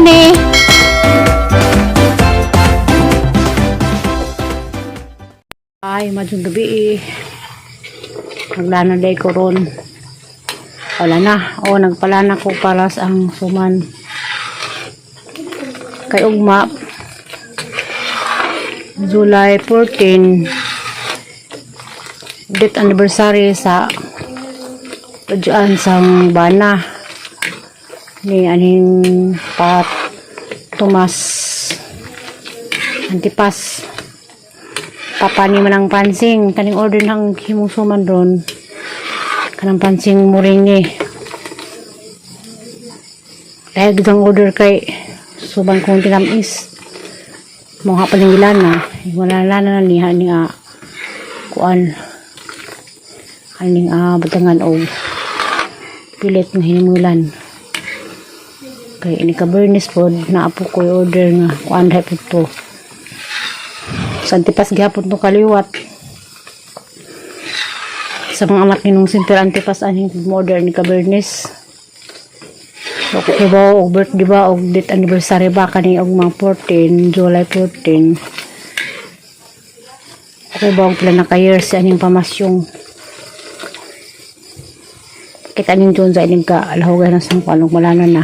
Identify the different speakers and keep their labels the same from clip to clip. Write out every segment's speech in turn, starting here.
Speaker 1: journey. Ay, madyong gabi eh. Naglana day ko ron. Wala na. O, nagpalana ko para sa ang suman. Kay ugma. July 14. Death anniversary sa Tujuan sang bana ni aning pat Tomas Antipas, papa ni manang pansing kaning order ng himong suman ron, kanang pansing muringi. Dahil gudang order kay suban kong tinamis mga palingilan na wala na na niya niya kuan aning batangan og pilit nga hinimulan kay ini ka Bernice pod na apo ko order nga kuan dahil po to sa Antipas gihapon to kaliwat sa mga anak ni nung Center Antipas aning order ni ka Bernice. So kung ba og birthday ba og date anniversary ba kani og mga 14 July 14, okay ba og pila na ka years aning pamasyong kita ning John sa ining ka alahugay ng sangkwan og malana na.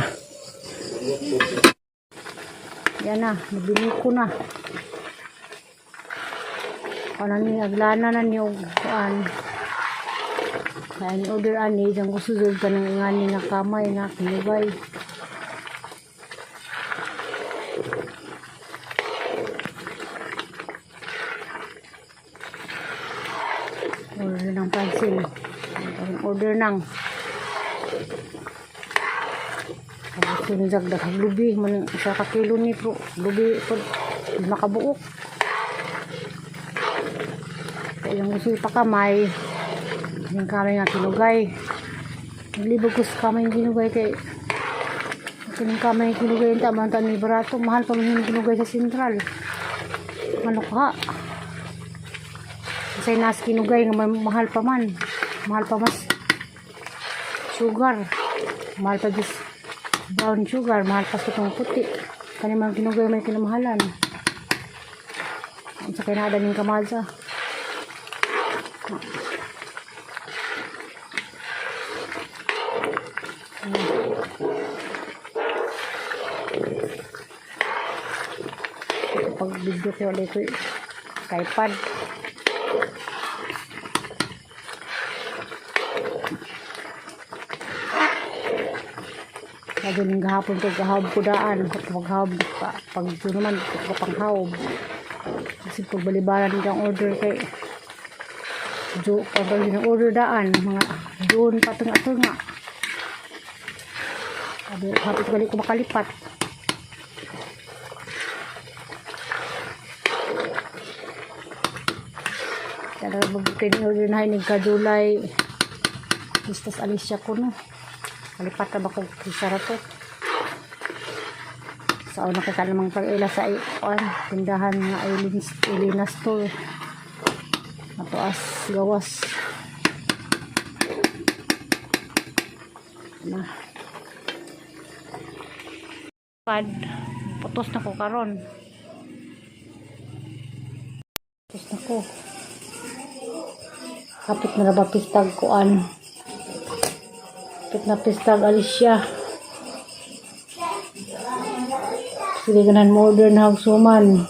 Speaker 1: Yan na, nabili ko na. Ano ni aglana na ni og kuan. Kaya ni order ani dyan ko sudod ka ng ngani nga kamay nga kinugay. Order ng pansin. Order ng tapos yung daghang lubi man isa ka kilo ni pro lubi po 5 ka buok. Kaya yung gusto pa kamay, yung kamay nga kinugay. Naglibog ko sa kamay yung kinugay kay kining kamay yung kinugay yung tama ni barato, mahal pa man yung kinugay sa sentral. Ano ka? Kasi nas kinugay nga mahal pa man. Mahal pa mas sugar. Mahal pa dis brown sugar, mahal pa sa itong puti. Kani mga kinugay may kinamahalan. Ang sa kinada ning kamahal sa. Pag video ko ulit ko tripod. Sabi ning gahapon ko gahab ko daan paghahob pa pag ito naman ko panghaob kasi pagbalibaran kang order kay jo pag ng order daan mga doon patunga-tunga. Sabi hapit balik ko makalipat. Kaya mabuti ni order na hinig ka July. Listas Alicia ko no. Kalipat na ba ko kisa ra to. Sa una kay kanang pag-ila sa kuan tindahan nga Eileen, Elena store. Matuas gawas. Na. Pad putos na ko karon. Putos na ko. Kapit na ba pistag kuan. Kapit na pistag Alicia. Sige ganan mo order na og suman.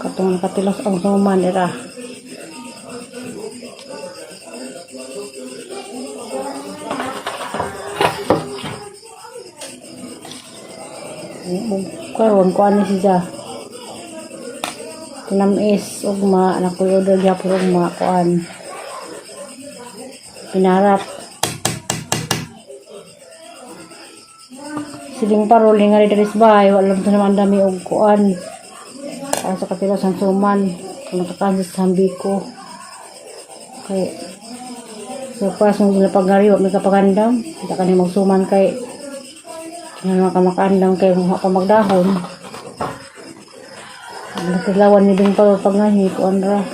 Speaker 1: Katong nakatilas ang suman ira. Ug karon kuan ni siya. Tinamis ugma nakoy order gyapon ugma kuan. Pinarap. Siling parol nga diri sa bahay, wala lang naman dami og kuan. Para sa katilas ang suman, kung nakakansis sa hambiko. Kay surprise mo sila pagari, wa may kapagandam. Kita ka ni magsuman kay nga ka makaandam kay mga pa magdahon. Nagkilawan ni ding parol pag ngahi, kuan ra.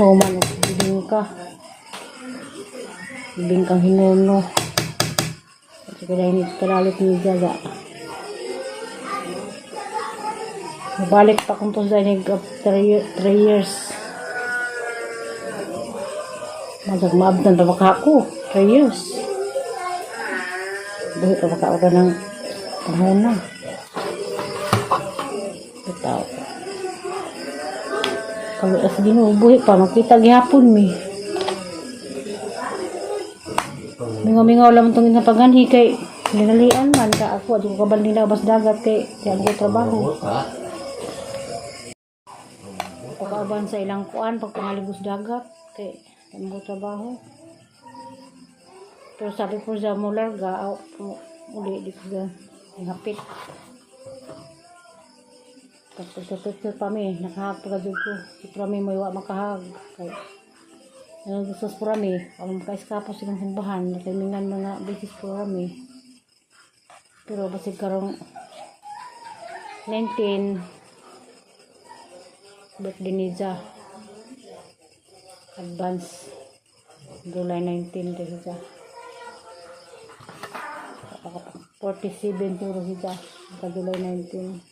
Speaker 1: Suman og bibingka. Bibingkang hinuno. Sige dahil kalalit ni Jaga. Balik pa kung to sa 3 years. Madag maabdan pa baka ako. 3 years. Buhi pa baka ako ng panahon na. Bitaw. Kalau sa Ginoo buhi pa makita gihapon mi. Mingaw-mingaw lang itong pagganhi kay linalian man ka ako at ko kabal nila bas dagat kay di ako trabaho. Pagkauban sa ilang kuan pagpangaligos dagat kay di ko trabaho. Pero sabi ko sa mo larga aw, uli di ko ga hapit. Pagpagpagpag pa mi, nakahag pa ko. Si Prami mo iwa makahag. Kay ano gusto sa Prami, ang makaeskapo silang simbahan, natimingan mga beses Prami. Pero basig karong 19 birthday ni Ja. Advance July 19 din siya. 47 siguro siya. Sa July 19.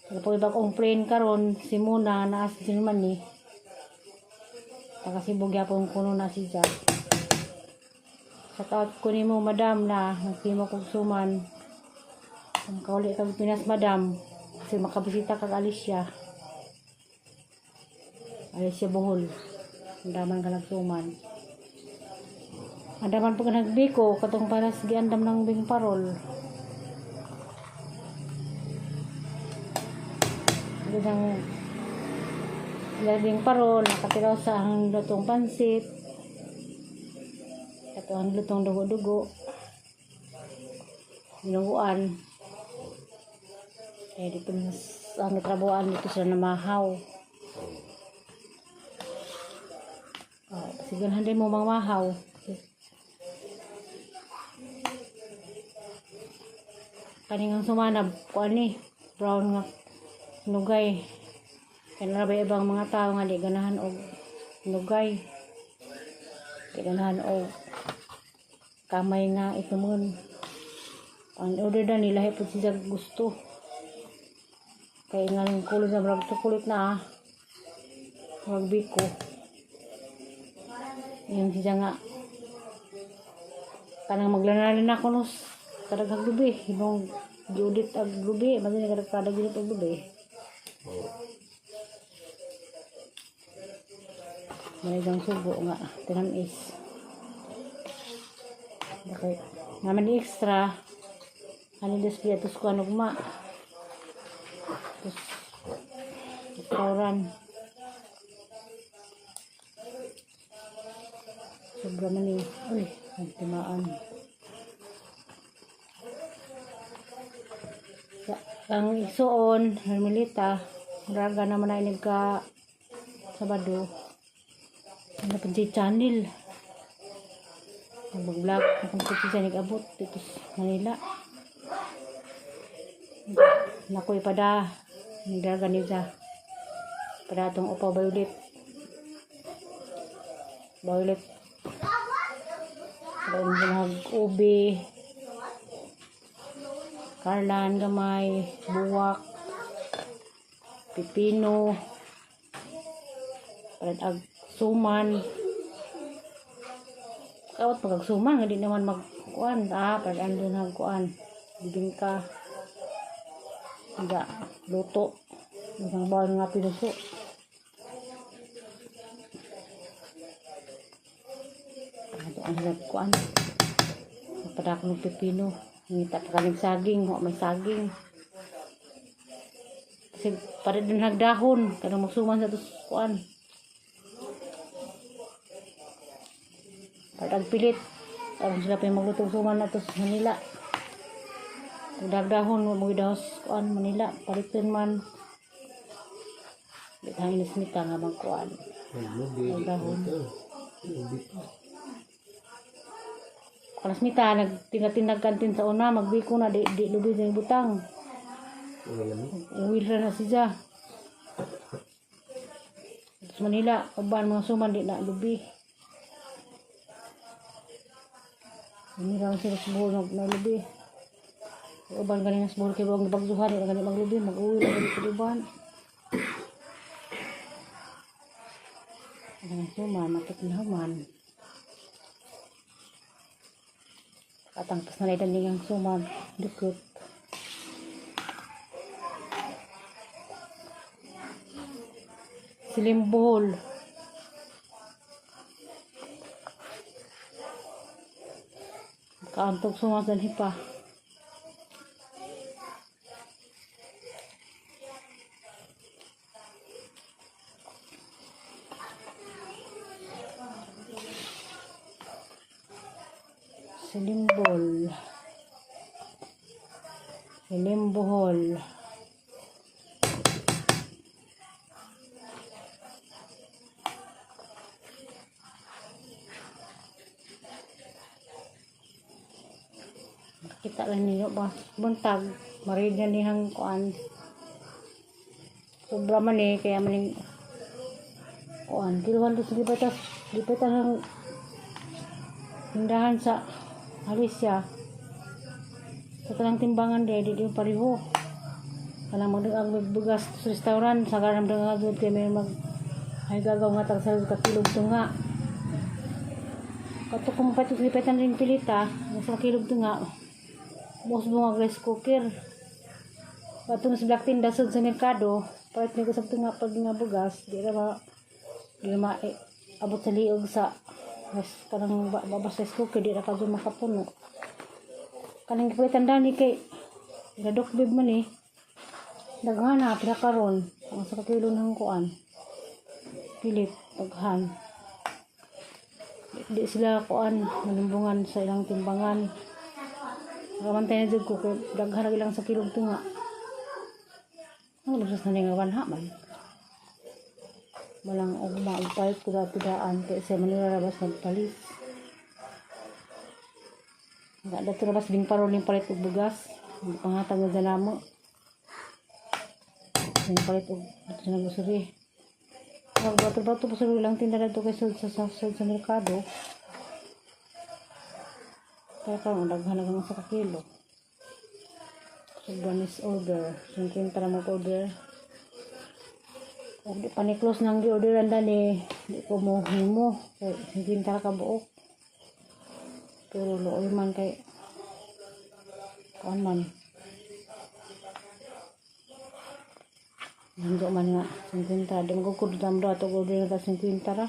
Speaker 1: Pero pag iba kong friend karon si Muna naa sa Germany. Taga Cebu gyapon kuno na siya. Shout out ko nimo, madam, na naghimo kog suman. Ang kauli kag Pinas, madam. Kasi makabisita kag Alicia. Alicia Bohol. Andaman ka nagsuman. Andaman po ka nagbiko katong paras giandam ng bing parol. Ganang labing parol, nakatiraw sa ang lutong pansit. Kato ang lutong dugo-dugo. Dinuguan. Eh, dito na sa ang trabuan dito sila namahaw. Oh, sige din mo mga mahaw. Kaningang sumanab, kuan ni, brown nga nugay. Kaya na ba ibang mga tao nga di ganahan og nugay. Di ganahan og kamay nga itumon. Ang order na nila po siya gusto. Kaya nga ang kulot na murag chocolate na ah. Murag biko. Yung siya nga kanang maglanalin ako nos kadaghang lubi himong giudit ag lubi magin kadag kadag giudit og lubi. Maligang sugo nga tinamis. Okay. Naman di extra. Ano des piatos ko ano guma. Tapos restaurant. Sobra man eh. Uy, nagtimaan. Ang isuon, Hermelita, raga naman na inig ka Sabado. Ano pa si channel. Ang mag-vlog, akong kuti siya nag-abot dito sa Manila. Nakoy pada, nagdaga niya. Pada atong upaw violet. Violet. Doon nag ubi. Karlan gamay, buwak, pipino, parang ag suman. Kawat pag suman, hindi naman magkuan. Ah, parang andun nagkuan. Bibingka. Nga, luto. Isang bawal nga pinuso. Ato ang hirap kuan. Napadako ng pipino. Ngita pa kaming saging. Wa may saging. Kasi para din nagdahon. Kanang magsuman sa tos kuan. Para pilit. Aron sila pa yung maglutong suman na tos Manila. Dagdahon wa mo dahos kuan Manila. Palitin man. Bitang inis nita nga magkuan. Dagdahon. Kalas mita nagtinag kantin sa una magbiko na di di lubi sa butang. Uwi ra na siya. Sa Manila, uban mga suman di na lubi. Ini raw sila sa Bohol naglubi. Uban ganing sa Bohol kay buwang bagzuhan, di na gani maglubi, mag-uwi lang gani sa uban. Ang suman, matik na human. Katangpas na lang ang suman, dukot. Silimbol. Kaantog sumasan hipa. Silimbol. Silimbohol. Kita lang ninyo ba? Buntag. Marid na nihang kuan. Sobra man eh. Kaya maning kuan. Kiluhan to sa lipatas. Lipatan ang tindahan sa Alicia. Sa tanang timbangan di di pareho. Kanang magdag bugas sa restaurant sa kanang magdag kay may mag ay gagaw nga tag sa kakilog tunga. Kato kung pato lipatan rin pilita, sa kilog tunga. Mos mo nga rice cooker. Pato sa black tinda sa merkado, palit ni ko sa tunga pag nga bugas, di ra ma eh, abot sa liog sa rice kanang babas rice cooker di ra ka makapuno. Kanang gipalitan dani kay gadok bib man eh. Daghan na pila karon ang sa kilo ng kuan. Pilit daghan. Di sila kuan manumbungan sa ilang timbangan. Ramantay na jud ko kay daghan ra ilang sa kilong tunga. Ang lusas na nga wanha man. Walang ugma og palit ko dati daan kay sa Manila rabas nagpalit. Nga dato rabas ding parol ning palit og bugas. Ang pangatag na namo. Ning palit og dito sa grocery. Nagbato-bato pa sa ilang tinda dito kay sa merkado. Kaya karon daghan na sa kakilo. So, is order. 50 na mag-order. Kung di pa ni close nang gi-orderan dani, di ko mo himo. Kay 50 ra ka buok. Pero luoy man kay kuan man. Nandо man nga 50 di mo ko dam do ato order na 50 ra.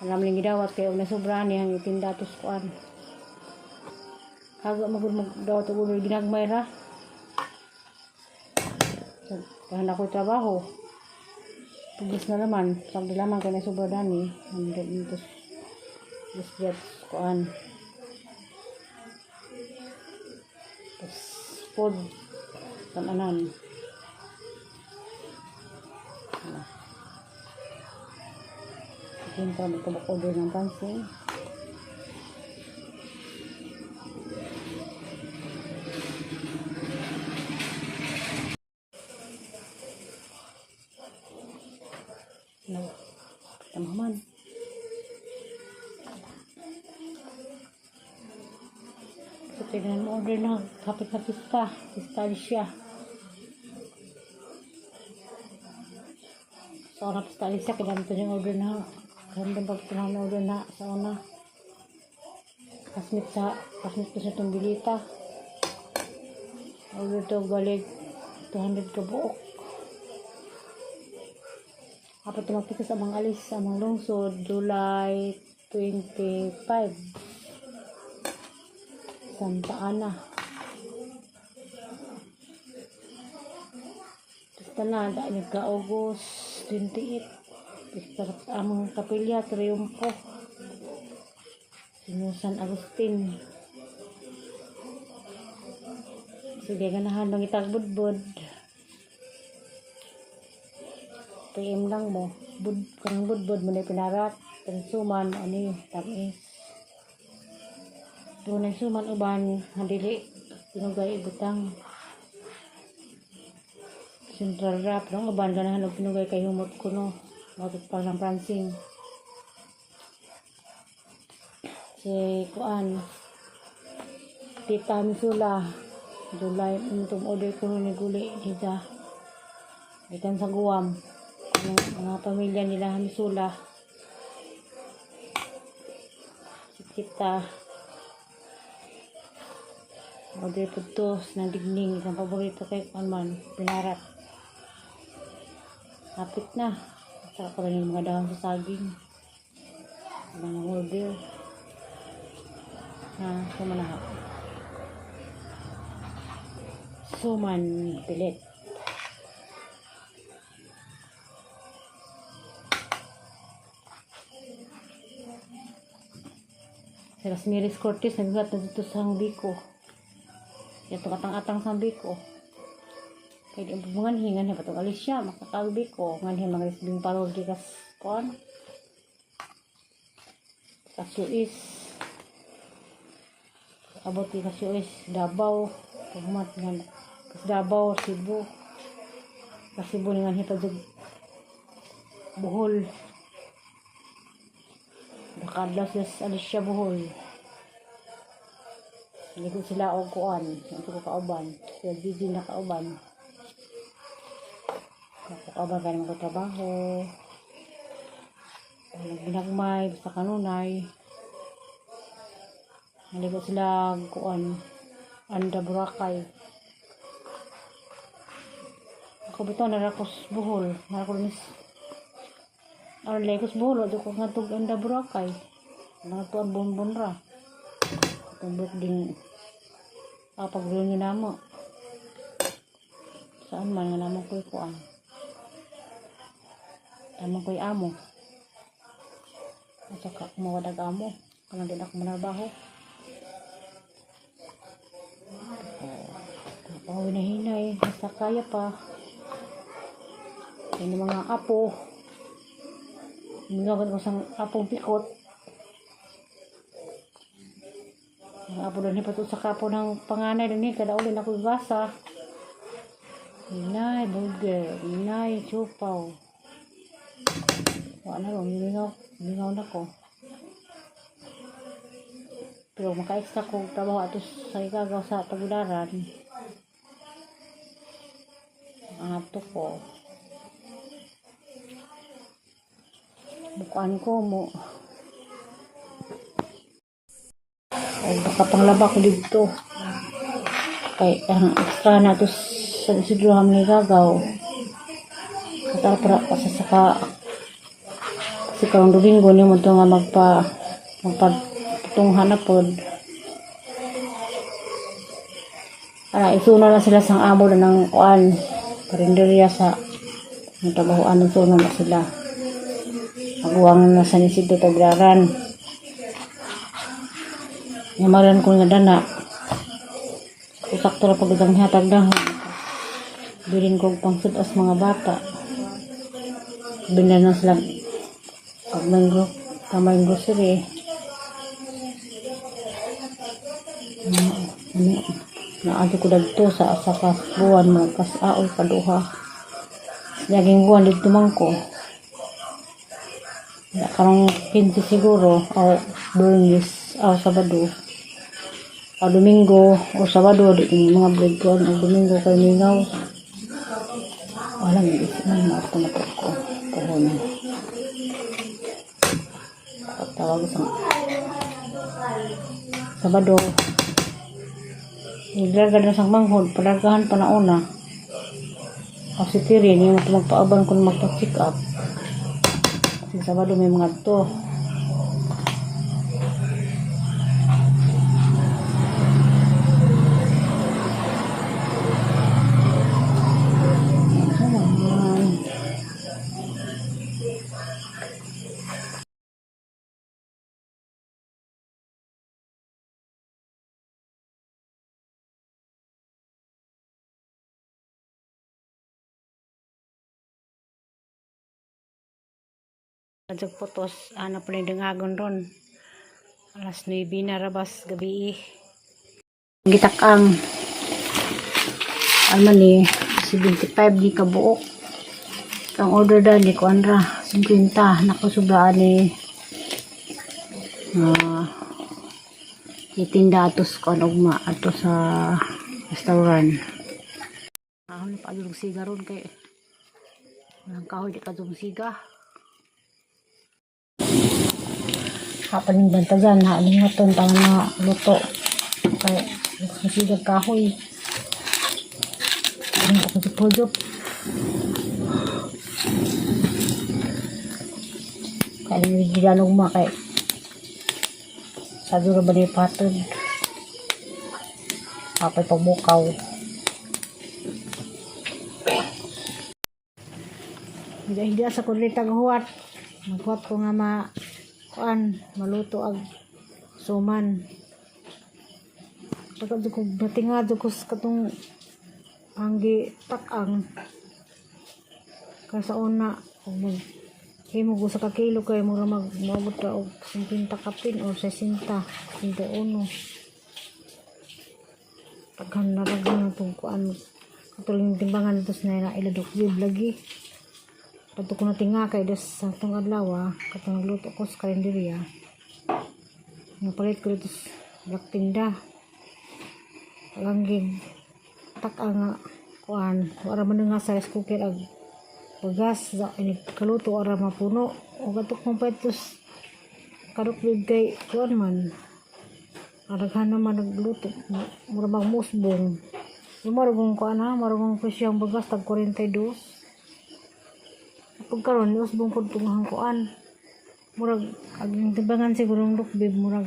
Speaker 1: Alam ling gidawat kay una sobra ni ang itinda atos kuan. Hago magud magdawat og order ginagmay ra. Kahan ako trabaho. Pugis na naman. Pag lamang kay na sobra dani. Nandun dito. Biscuit kuan. Tapos food. Tananan. Ano. Hinta mo ito order ng pansin. No. Tamaman. So, tignan mo order na. Kapit na pista. Pista siya. Sa una pista siya. Kailangan ito yung order na. Kailangan pag ito na order na. Sa una. Kasmit sa. Kasmit ko sa itong bilita. Order to balik 200 ka buok. Apat na magpika sa mga alis sa mga lungsod, July 25. Santa Ana. Pista na, dahil ka August 28. Pista among kapilya, Triumpo. Sino San Agustin. Sige, ganahan mangitag budbud. PM lang mo. Bud, kanang budbud mo na pinarat. Kanang suman, ani, tamis. Pero na suman uban, handili, pinugay ibutang. Central wrap, no? Uban, ganahan og pinugay kay humot kuno. Matut pa ng prancing. Si kuan Tita Misula July itong order ko ni guli dito gikan sa Guam, ang mga pamilya nila Misula, si Tita order po to na digning, isang paborito kay kuan man pinarat. Hapit na, saka ko rin yung mga dahon sa saging mga order ha, sumanaha suman pilit. Si Rasmiris Cortez nagsulat na dito sa Biko. Ito atang-atang sa Biko. Kaya di ang nganhi nganhi patong alis siya makakaag Biko nganhi mga risbing parol di kas kuan. Kasuis. Abot di kasuis Davao. Pagmat ngan kas Davao Cebu. Kas Cebu nganhi pa jud Bohol. Nakadlaw sila sa Alicia Bohol. Ligo sila og kuan, ang ko kauban. Sila Gigi na kauban. Ako kauban kaya naman ko trabaho. Walang ginagmay, basta kanunay. Naligo sila og kuan, Anda Boracay. Ako bitaw narakos Bohol, narakos mis Aron Lagos Bohol, do ko nga tug Anda Boracay. Mga tuan bonbon ra. Tumbok din pag na mo. Saan man nga naman ko'y kuan. Tamang ko'y amo. At saka mawadag amo. Kanang din ako manarbaho. Oh, hinay, basta kaya pa. Yan yung mga apo. Mingawan ko sa apong pikot. Mga apo doon pa sa kapo ng panganay doon eh. Kada ulin ako ibasa. Hinay, burger. Hinay, chupaw. Wala na ro, mingaw, mingaw na ko. Pero maka-extra ko trabaho ato sa igagaw sa tagularan. Ang ato ko. Mukuan ko mo. O baka panglaba ko dito. Kay ang extra na to sa Isidro Hamni gagaw. Katara para kasi saka kasi karong Domingo ni mo to nga magpatunghan na pod. Ara isuna na sila sang amo na ng kuan karinderya sa ang trabahoan, isuna na sila. Aguang na sa Isidro Taglaran. Nyamaran ko nga dana. Sakto ra pag isang hatag dahon. Bilin ko pang as mga bata. Binan na sila kamay kamay grocery. Naadto ko dagto sa asa ka buwan mga kas-aoy kaduha. Laging buwan dito man ko. Ya, karong 15 siguro o Biyernes o Sabado. O Domingo o Sabado di yung mga break ko o Domingo kay mingaw. Wala may isip na ako na po ko. Puhon. Tawag sa Sabado. Naglarga na sang manghod, palargahan pa na una. O si Tiri, niya mo magpaaban kung magpa-check up. Kasi Sabado may mga to. Ayan. Adjog putos, ana pa rin dangagon ron. Alas 9 na rabas gabi. Gitakang ano ni 75 ni kabuok. Ang order dali ko anra 50 naku subraan ni Itinda ato sa kuan ugma ato sa restaurant. Ahon pa adong siga ron kay walang kahoy, di ka dong siga. Hapaning bantagan ha lingaton tang na luto kay siga kahoy. Ano ako sa pujop. Kaya hindi ugma kay sa dura ba ni patod. Apay pagbukaw. Hindi sa kulita huwat. Maghuwat ko nga ma kuan maluto ag suman. Pagka ko batinga ko sa katong anggi takang kay sa una og mag himo ko sa kakilo kay mura mag moabot ra og 50 kapin o 60, 51. Daghan na daghan na itong kuan, katulong timbangan ito sa na iladok lagi. Padto ko na tinga kay des sa itong adlaw ah, katong nagluto ko sa karinderya. Napalit ko dito sa Black Tinda. Ang gig tak nga kuan, wala man nga sa rice cooker ag bagas sa ini kaluto ara mapuno o katok kong petos karukbib kay kuan man. Araghan naman nagluto, mura bang musbong. Yung marugong kuan ha, marugong ko siyang bagas tag 42. Pagkaron usbong pud tungahang kuan. Murag ang timbangan siguro ng rukbib murag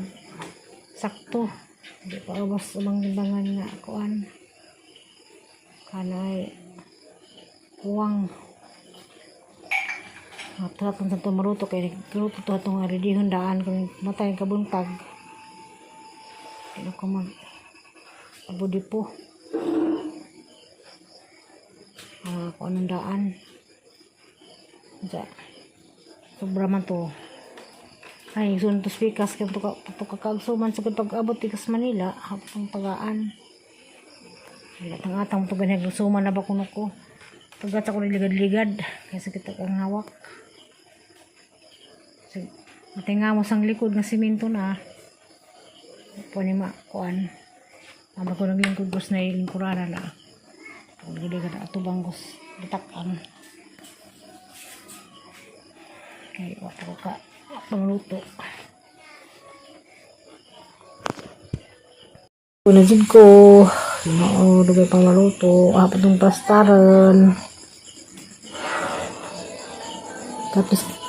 Speaker 1: sakto. Di pa ubos amang timbangan nga kuan. Kanay kuwang. At hatong sa maluto kay luto to atong ready daan kung matay kabuntag. Kaya ko mag abudi po. Ah, kung anong daan. Sa sobra man to. Ay, sun to speakers kay to kakagsuman sa pag-abot tikas Manila, hapong tagaan. Wala tang atang to ganyan suman na ba kuno ko. Pagkat ako ligad-ligad kaysa kita kang hawak. So, matinga mo sang likod nga simento na. Pwede ma kuan. Mama ko naglingkod ko sa lingkurana na. Pagligad atubang ko bitak-an. Kay wa ko ka pangluto. Una jud ko, Ginoo, dugay pang maluto. Hapon tong plastaran. Tapos,